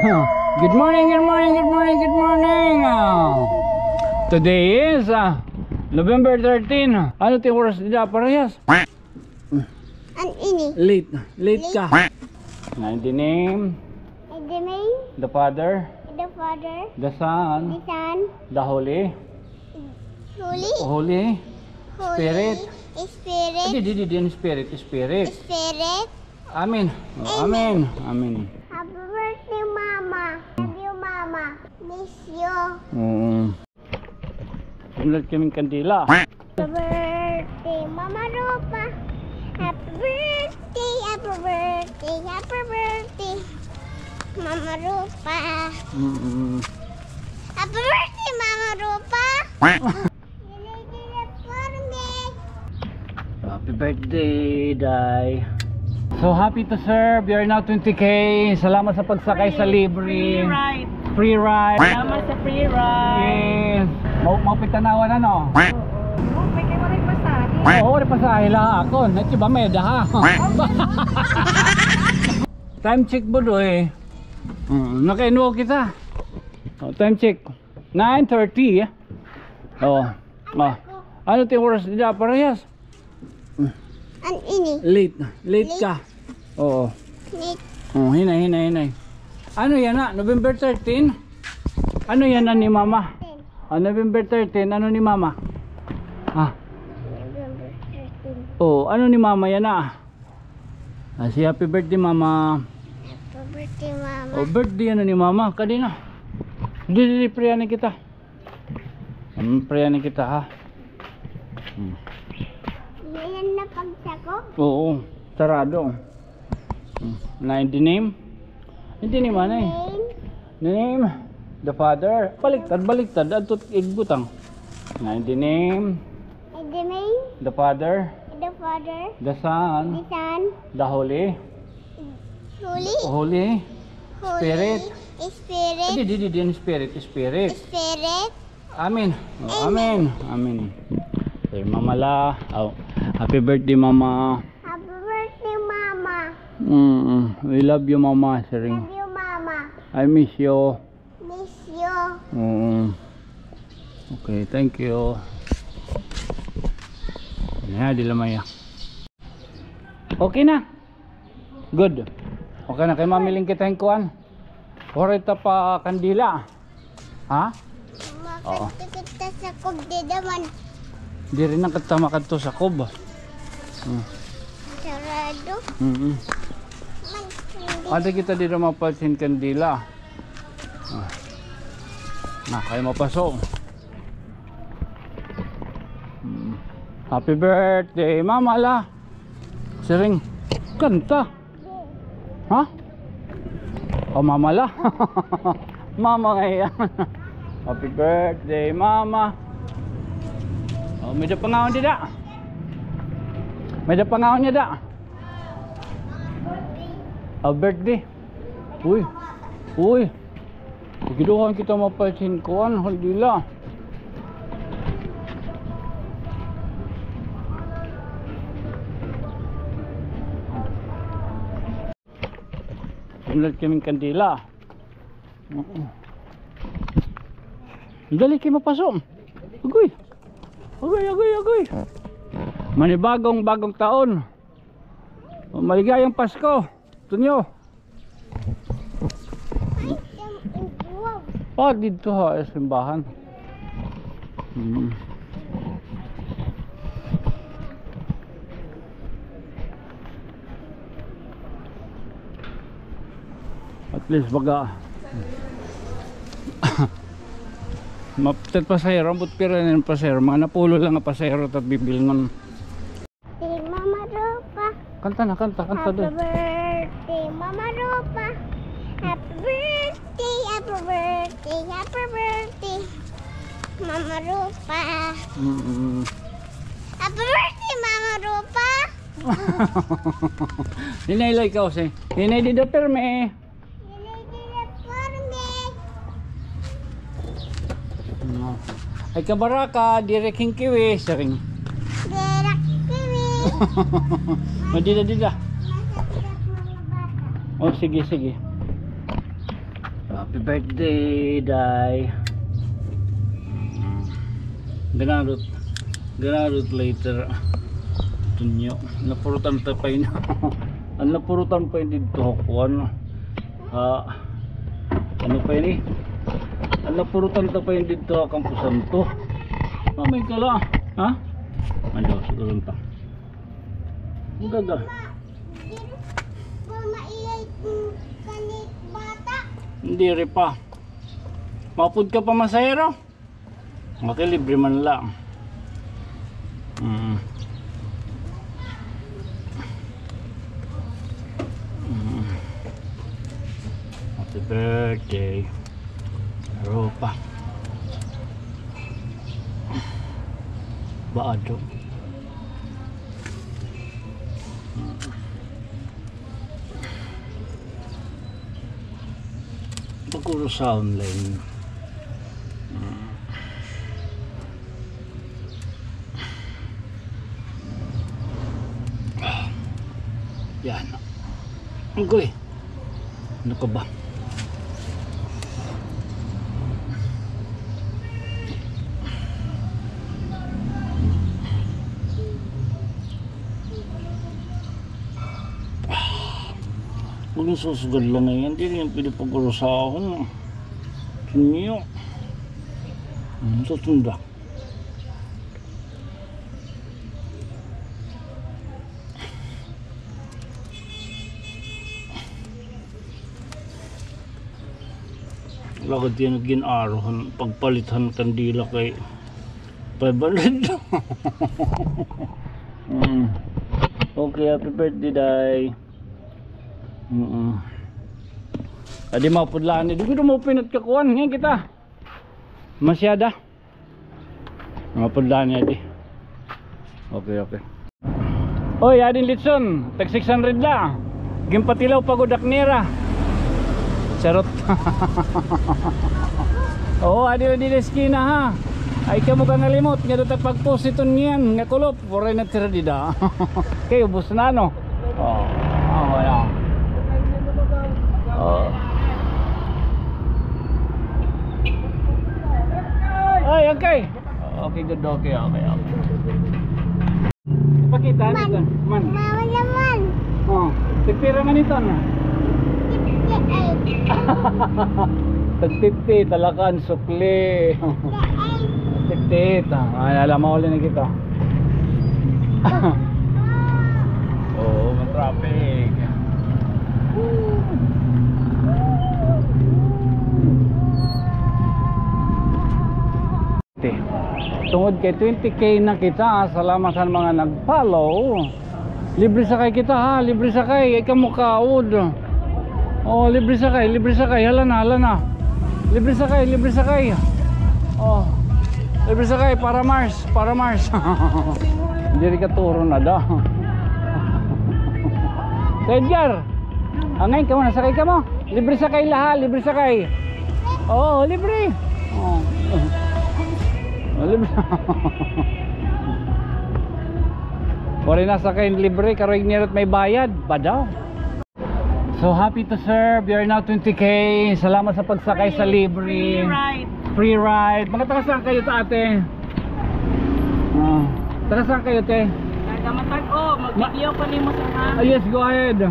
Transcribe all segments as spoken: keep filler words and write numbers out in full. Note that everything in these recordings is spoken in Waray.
Good morning, good morning, good morning, good morning. Ah, today is, ah, November thirteen. Ano it oras dida, parehas? An ini. Late. Late ka. Late. In the name. In the name. The Father. The Father. The Son. The Son. The Holy. Holy. Holy. Holy Spirit. Spirit. Di, di, di, di, Spirit, Spirit. Spirit. Amen. Oh, amen. Amen. Amen. Happy birthday, Mama. Love you, Mama. Miss you. Oo. Sinulat kaming kandila. Happy birthday, Mama Rupa. Happy birthday, happy birthday, happy birthday, Mama Rupa. Mm-mm. Happy birthday, Mama Rupa. Happy birthday, Day. So happy to serve. You're now twenty K. Salamat sa pagsakay sa libre. Free ride. Free ride. Salamat sa free ride. Yes. Mau-, maupay tan-awa, ano? Oo. May kay waray pasahe. Oo, waray pasahe la ako. Nati ba may daha? Time check, Budoy. Mm, naka-inwalk kita. Oh, time check. Nine thirty, eh. Oo. Oh. Ano it oras dida, parehas? An ini. Late. Late ka. Oo. Late. Oh, hinay, hinay, hinay. Ano yana? November thirteen? Ano yana ni Mama? Ah, November thirteen, ano ni Mama? Ah. November thirteen. Oh, ano ni Mama yana? Ah, say happy birthday, Mama. Happy birthday, Mama. Oh, birthday yana ni Mama. Kadi na. Di, di, di, prayer na kita. Hmm, prayer na kita, ha? Hmm. Yan na pagsakop? Oo, sarado. Hmm. Na in the name? In the name, ano eh? Name. The name, the Father. Baliktad, baliktad. Adto igbutang. Na in the name. In the name. The Father. The Father. The Son. The Son. The Holy. Holy. Holy. Holy Spirit. Spirit. Di, di, di, di, Spirit, Spirit. Spirit. Amen. Oh, amen. Amen. Amen. Kay Mama la. Oh, happy birthday, Mama. Happy birthday, Mama. Mm, we love you, Mama, siring. Love you, Mama. I miss you. Miss you. Oo. Okay, thank you. Yan, di lamaya. Okay na. Good. Okay na, kay mamiling kita hin kuan. Waray ta pa kandila. Ha? Oo. Makadto kita sa Cob dida man. Diri na kita makadto sa Cob. Hmm. Sarado. Mm-mm. Man, hindi. Ada kita dida mapalit hin kandila. Ah. Na, kay mapaso. Mm. Happy birthday, Mama la. Siring. Kanta. Ha? O, Mama la. Mama ngay-an. Happy birthday, Mama. O, may-ada pangawon dida. May-ada pangawon niya da. O, birthday. Uy. Uy. Giduhan kita mapalit hin kuan, kandila. Sinulat kaming kandila. Oo. Dali kay mapaso. Agoy. Agoy, agoy, agoy. Manibagong bagong taon. Maligayang Pasko. Tunyo. Ah, didto ha simbahan. Hmm. At least baga mapit pasahero, ambot pira na it pasahero, mga napulo la nga pasahero it bibilngon. Birthday, Mama Rupa. Kanta na, kanta, kanta. Happy birthday, Mama Rupa. Happy birthday, happy birthday, happy birthday, Mama Rupa. Mm-mm. Happy birthday, Mama Rupa. Hinay la ikaw, say. Hinay dida pirmi. No. Ay, kabaraka, diri kingkiwi, siring. Diri kingkiwi. O, dida, dida. O, sige, sige. Happy birthday, Day. Ganarot, ganarot later. Tunyo. Napurutan ta pa ini. An napurutan pa ini didto ha kuan. Ha, ano pa ini? An napurutan ta pa ini didto ha Campo Santo. Mamay ka la. Ha? Ano, siguro ta. Ang gaga. Hindi rin pa. Mapud ka pa masahero? Okay, libre man la. Mm. Mm. Happy birthday. Ropa. Baado. Pagkuro sa online. Yan. Ang kuy. Ano ka ba? Kung susugad lang ngayon, hindi rin pwede pag-urusahon. Sinyo. Ang tutunda. Lagad yan gin-arohan, pagpalit han kandila kay five hundred. Mm. Okay, happy birthday, Day. Mm. Adi mapudlaan ni. Di ko mo pinat kakuan. Ngayon kita. Masyada. Mga pudlaan niya di. Okay, okay. Oy, adin litson, tag six hundred la. Ginpatilaw pa gud ak nira. Charot. Oo, adi la di eskina ha. Ay kamo ka nalimot nga datag pagpos iton niyan nga kulop. Waray na tira dida. Okay, ubos na, no? Oh, ah, wala. Oh. Ay, okay. Okay, good. Okay, okay, okay. Pakita, ano ito? Man. Mama naman. Oh, tagpira man ito, no? Fifty-eight. Tag fifty, talakan, sukli. Fifty-eight. Fifty-eight, ah. Ay, alam, mauli na kita. Oo, matraffic. Tungod kay twenty K na kita, salamat sa mga nag-follow. Libre sakay kita ha, libre sakay, ay kamo kaod. Oh, libre sakay, libre sakay, hala na, hala na. Libre sakay, libre sakay. Oh, libre sakay para Mars, para Mars. Diri ka turo na da. Sir Edgar, angay ka mo, nasakay ka mo? Libre sakay la ha, libre sakay. Oo, libre. Oh. Oh, libre. Waray nasakay libre, karoy nira may bayad. Badaw. So happy to serve. You're now twenty K. Salamat sa pagsakay sa libre. Free ride. Free ride. Mga taga saan kayo, ate? Ah. Taga saan kayo, te? Taga Matag-o. Mag-video ko nimo, sir, ha? Ah, yes, go ahead.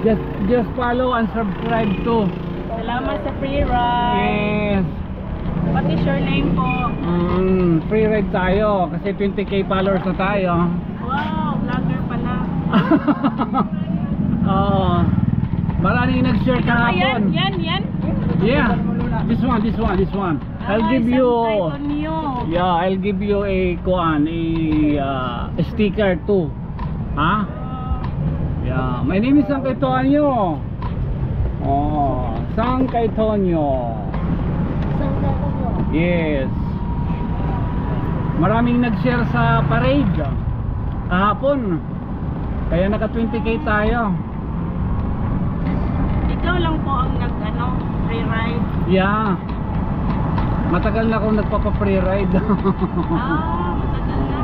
Just, just follow and subscribe to. Salamat sa free ride. Yes. What is your name po? Mm, free ride tayo kasi twenty K followers na tayo. Wow, vlogger pala. Oo. Maraming nag-share kahapon. Yan, yan, yan. Yeah. This one, this one, this one. I'll give you, yeah, I'll give you a kuan, a, uh, sticker too. Ha? Yeah, my name is Sangkay Tonyo. Oh, Sangkay Tonyo. Yes. Maraming nag-share sa parade kahapon. Kaya naka twenty K tayo. Ikaw lang po ang nag, ano, free ride? Yeah. Matagal na akong nagpapa-free ride. Ah, matagal na.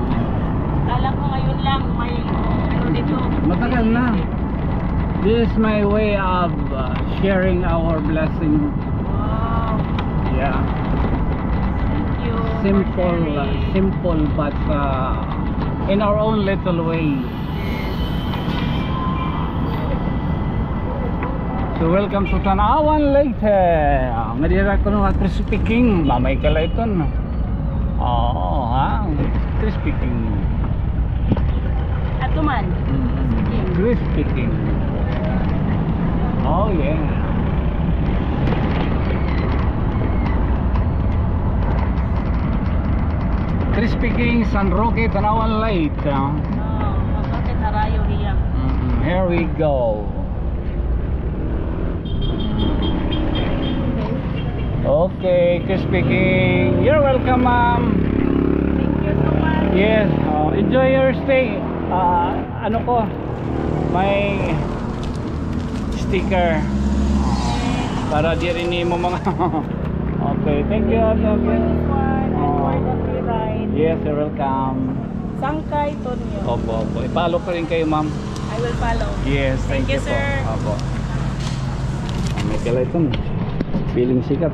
Kala ko ngayon lang may, ano, dito. Matagal na. This is my way of, uh, sharing our blessing. Yeah. Thank you for sharing. Simple, uh, simple, but, uh, in our own little way. So, welcome sa Tanauan, Leyte. Nga dira kuno nga crispy king, mamay ka la iton. Oo, ha? Crispy king. Ato man. Mm. Crispy king. Crispy king. Oh, yeah. Crispy King, San Roque, Tanauan, Leyte. Oh, bakit harayo hiya? Mm-mm. Here we go. Okay, Crispy King. You're welcome, ma'am. Thank you so much. Yes, oh, enjoy your stay. Ah, ano ko, may sticker. Para diri nimo mga Okay, thank you. Thank you for this one and for the free ride. Yes, you're welcome. Sangkay Tonyo. Opo, opo. I-follow ko rin kayo, ma'am. I will follow. Yes, thank you, sir. Opo. May kalay ito. Feeling sikat.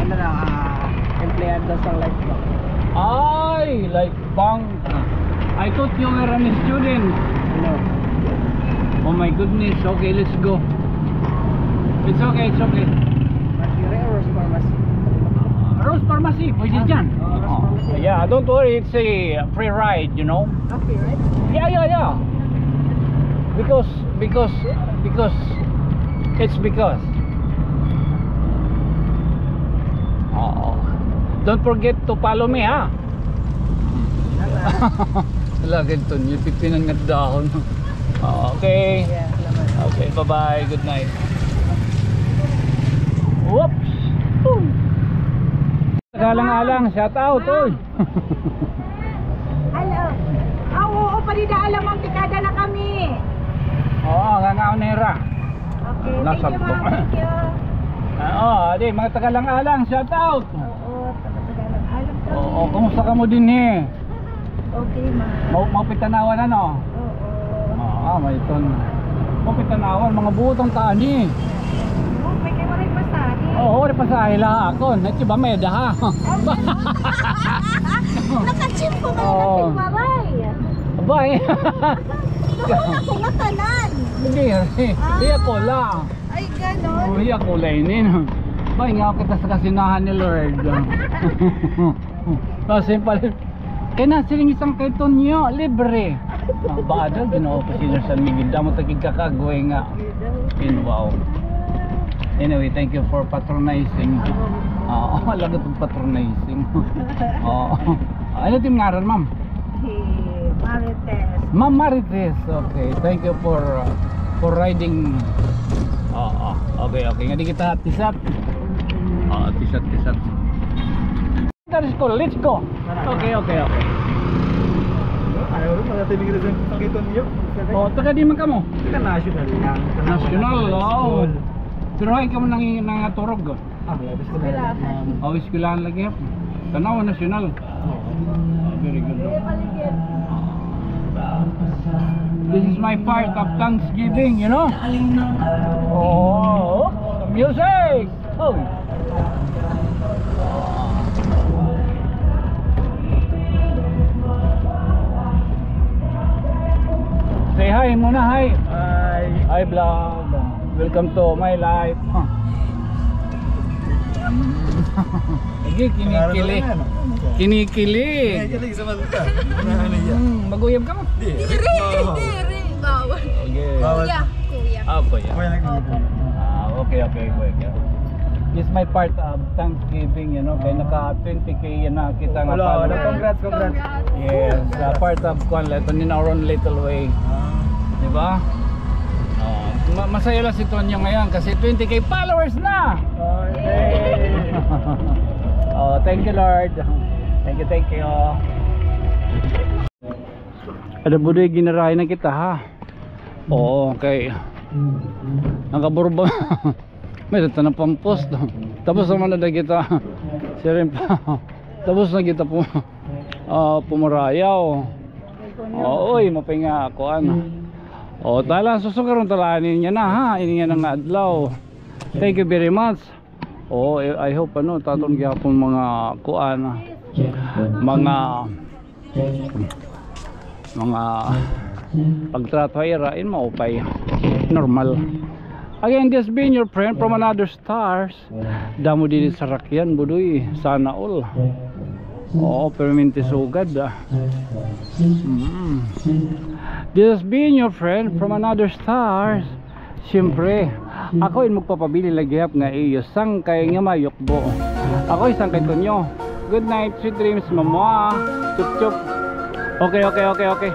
Ano na, ah, empleyado sa Life Bank. Ay, Life Bank. I thought you were a student. Hello. Oh my goodness. Okay, let's go. It's okay, it's okay. Rose Pharmacy. Rose Pharmacy, pwede dyan. Oh, Rose Pharmacy. Yeah, don't worry, it's a free ride, you know. Okay, right? Yeah, yeah, yeah. Because, because, because, it's because. Oo. Don't forget to follow me, ha? Lagi ito, yung pipinan nga dahon. Okay. Yeah, salamat. Okay, bye-bye. Good night. Whoops. Woo. Alang-alang, shout out, oy. Hello. Ah, oo, parida alam ang tikada na kami. Oo, nga nga onera. Okay, thank you, ma'am. Thank you. Ah, oh, di, mga taga Alang-alang, shout out. Oo, taga Alang-alang kami. Oo, kumusta kamo dinhi? Okay, ma'am. Mau-, maupay tan-awan, ano? Oo. Ah, may ton. Maupay tan-awan, mga buot an tani. Oh, may kay waray pasahe. Oo, waray pasahe la akon. Ito ba may daha? Nakachimpo ka na ng waray. Abay. Doon ako ngatanan. Hindi, eh. Ah. Iya ko la. Ay, ganon. Oh, iya ko la ini, no? Bay, nga kita sa kasinahan ni Lord. Kasi pala, kay nasiring isang kay Tonyo, libre. Ah, ba daw, Ginoo ko, Sister San Miguel, damo ta gid kakagway nga. Wow. Anyway, thank you for patronizing. Oo, lagot og patronizing. Oo. Ano it im ngaran, ma'am? Si Marites. Ma'am Marites, okay. Thank you for, uh, for riding. Oo, okay, okay. Nga di kita tisat. Oo, tisat, tisat. Let's go, let's go. Okay, okay, okay. Ayaw rin, mga timing rin sa San Antonio. Oh, taga di man kamo? Taga National lang. National, wow. Pero hain kamo nang-, nangaturog? Ah, eskwelahan. Oh, eskwelahan lagi. Tan-awan National. Oh, very good. This is my part of Thanksgiving, you know? Oh, music! Oh. Say hi muna, hi. Hi. Hi, vlog. Welcome to my life. Lagi, kinikili. Kinikili. Kinikili sa mata. Ano niya? Hmm, mag-uyab kamo? Diri, diri, bawal. Okay. Bawal. Kuya, kuya. Ah, kuya. Kuya lang. Opo. Ah, okay, okay, okay, okay. This my part of Thanksgiving, you know, kay naka twenty K na kita nga followers. Congrats, congrats. Yes, uh, part of kwan, ito in our own little way. Ah. Di ba? Oh, ma-, masaya la si Tonyo ngayon kasi twenty K followers na! Oh, yay! Oh, thank you, Lord. Thank you, thank you. Ada budoy, ginarahay na kita, ha? Oo, kay nakaburba. May tanan pang post. Tapos naman na kita. Siring pa. Tapos na kita po, ah, pumarayaw. Oy, mapinga ako, ano. O, tala, susukaron tala, ini niya na, ha? Ini niya na nga adlaw. Thank you very much. Oo, I, I hope, ano, aton gihapon mga kuan, mga, mga pagtrato ha ira, in maupay. Normal. Again, this being your friend from another stars. Damo didi sarakyan, Budoy. Sana all. Oo, perminti sugad, ah. Mm. This is being your friend from another stars. Siyempre, ako in magpapabilin la gihap nga iyo sangkay nga mayukbo. Ako in sangkay Tonyo. Good night, sweet dreams, mamwa. Chup, chup. Okay, okay, okay, okay.